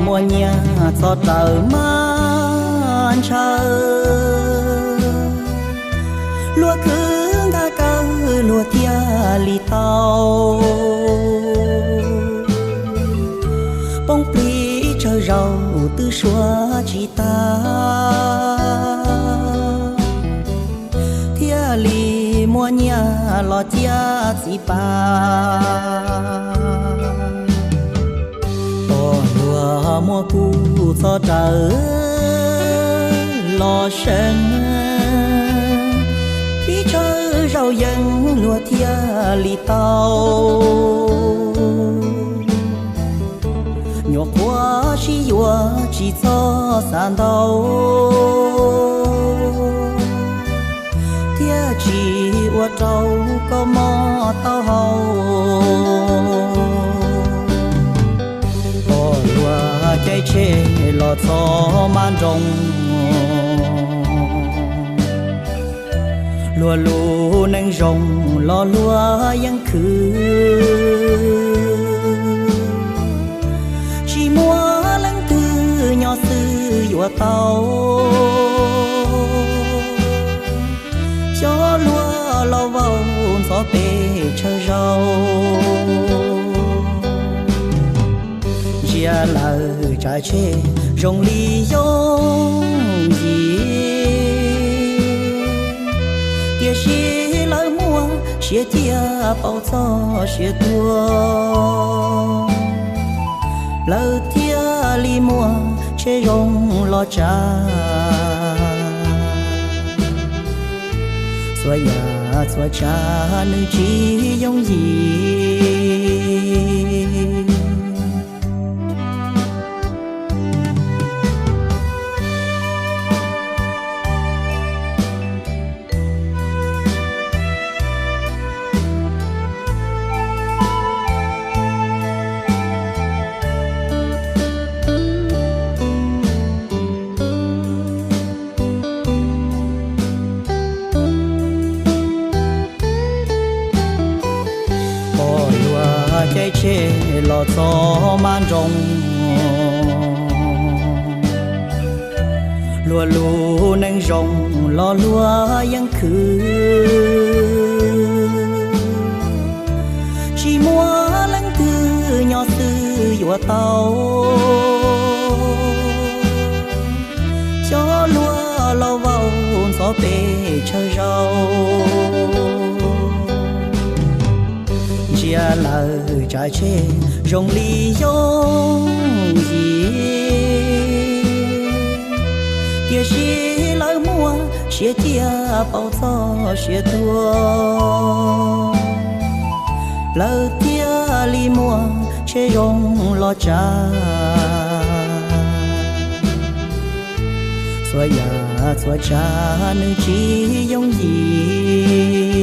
Muaj nyiaj txog raws mas ntshaw, luag khwv nkag kawg luag thiaj li tau. Poob plig tsawg zaus twb suav tsis tag, thiaj li muaj nyiaj los ciaj txiv pas. Pog luag muab kuv txog raws los seev, pib tsawg zaus yeej luag thiaj li tau. Nyuam qhuav sib yuav tsis txhob xav ntau, thiaj tsis ua rau koj mob taub hau. Pog luag caij tsheb los txog mas nroos, luag lub neej zoo los luag yeej khwv, tsis muaj leej twg nyob xwb yuav tau. Xyov luag los vau ntxhov pes tsawg zaus, ntsia lawv tsav tsheb zoo li yooj yim, tiam sis lawv muaj siav ciaj paub txog siav tuag, lawv thiaj li muaj tsheb zoo los tsav. Txhua yam txhua tsav nws tsis yooj yim. Pog luag caij tsheb los txog mas nroos, luag lub neej zoo los luag yeej khwv, tsis muaj leej twg nyob xwb yuav tau. Xyov luag los vau ntxhov pes tsawg zaus, ntsia lawv tsav tsheb zoo li yooj yim, tiam sis lawv muaj siav ciaj paub txog siav tuag, lawv thiaj li muaj tsheb zoo los tsav. Txhua yam txhua tsav nws tsis yooj yim.